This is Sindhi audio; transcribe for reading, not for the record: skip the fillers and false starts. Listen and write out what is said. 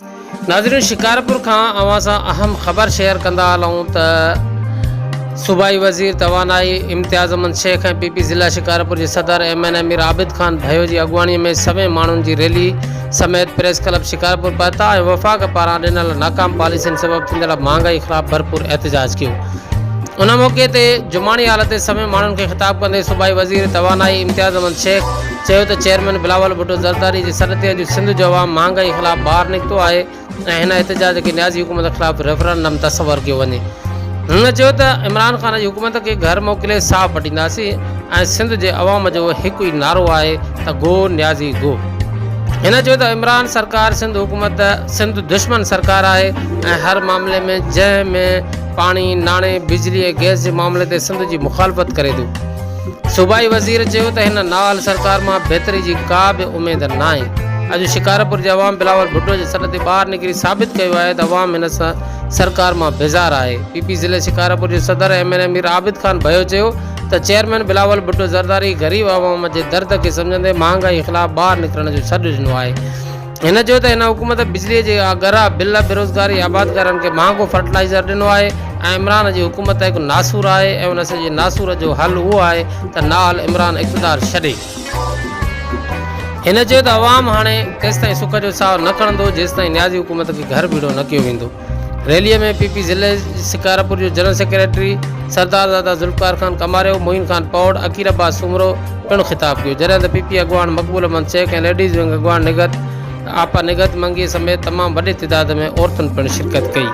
ناظرين شڪارپور کان اوهان سان اهم خبر شيئر ڪندا هلون ته صوبائي وزير توانائي امتياز احمد شيخ ۽ پي پي ضلع شڪارپور جي صدر ايم اين امير عابد خان ڀيو جي اڳواڻي ۾ سوين ماڻهن جي ريلي سميت پريس ڪلب شڪارپور پهتا ۽ وفاق پاران ڏنل ناڪام پاليسين سبب ٿيندڙ مهانگائي خلاف ڀرپور احتجاج ڪيو ان موقعي تي جماڻي هال تي سوين ماڻهن کي خطاب ڪندي صوبائي وزير توانائي امتياز احمد شيخ چيو ته چيئرمين بلاول ڀٽو زرداري جي سڏ تي اڄ سنڌ جو عوام مهانگائي خلاف ٻاهر نڪتو آهي ۽ هن احتجاج کي نيازي حڪومت خلاف ريفرنڊم تصور ڪيو وڃي. هن چيو ته عمران خان جي حڪومت کي گهر موڪلي ساهه پٽينداسين ۽ سنڌ جي عوام جو هڪ ئي نعرو آهي ته گو نيازي گو. هن چيو ته عمران سرڪار سنڌ حڪومت سنڌ دشمن سرڪار آهي ۽ هر معاملي ۾ جنهن ۾ پاڻي، ناڻي، بجلي ۽ گئس جي معاملي تي سنڌ جي مخالفت ڪري ٿو. صوبائي وزير چيو ته هن نااهل سرڪار مان بهتري جي ڪا به اميد ناهي، اڄ شڪارپور جي عوام بلاول ڀٽو جي سڏ تي ٻاهر نڪري ثابت ڪيو آهي ته عوام هن سرڪار مان بيزار آهي. پي پي ضلعي شڪارپور جي صدر M N A Mir Abid Khan Bhayo چيو ته چيئرمين بلاول ڀٽو زرداري غريب عوام جي درد کي سمجهندي مهانگائي خلاف ٻاهر نڪرڻ جو سڏ ڏنو آهي. هن چيو ته هن حڪومت بجلي جي ڳرا بل، بيروزگاري، آبادگارن کي مهانگو فرٽلائيزر ڏنو آهي ۽ عمران جي حڪومت هڪ ناسور آهي ۽ ان سڄي ناسور جو حل اهو آهي ته نااهل عمران اقتدار ڇڏي. هن چيو ته عوام هاڻي تيستائين سک جو ساهه نه کڻندو جيستائين نيازي حڪومت کي گهر ڀيڙو نه ڪيو ويندو. ريلي ۾ پي پي ضلعي شڪارپور جو جنرل سيڪريٽري سردارزاده ذوالفقار خان ڪماريو، معين خان پوڙ، عقيل عباس سومرو پڻ خطاب ڪيو، جڏهن ته پي پي اڳواڻ مقبول احمد شيخ ۽ ليڊيز ونگ اڳواڻ نگهت آپا نگهت منگي سميت تمام وڏي تعداد ۾ عورتن پڻ شرڪت ڪئي.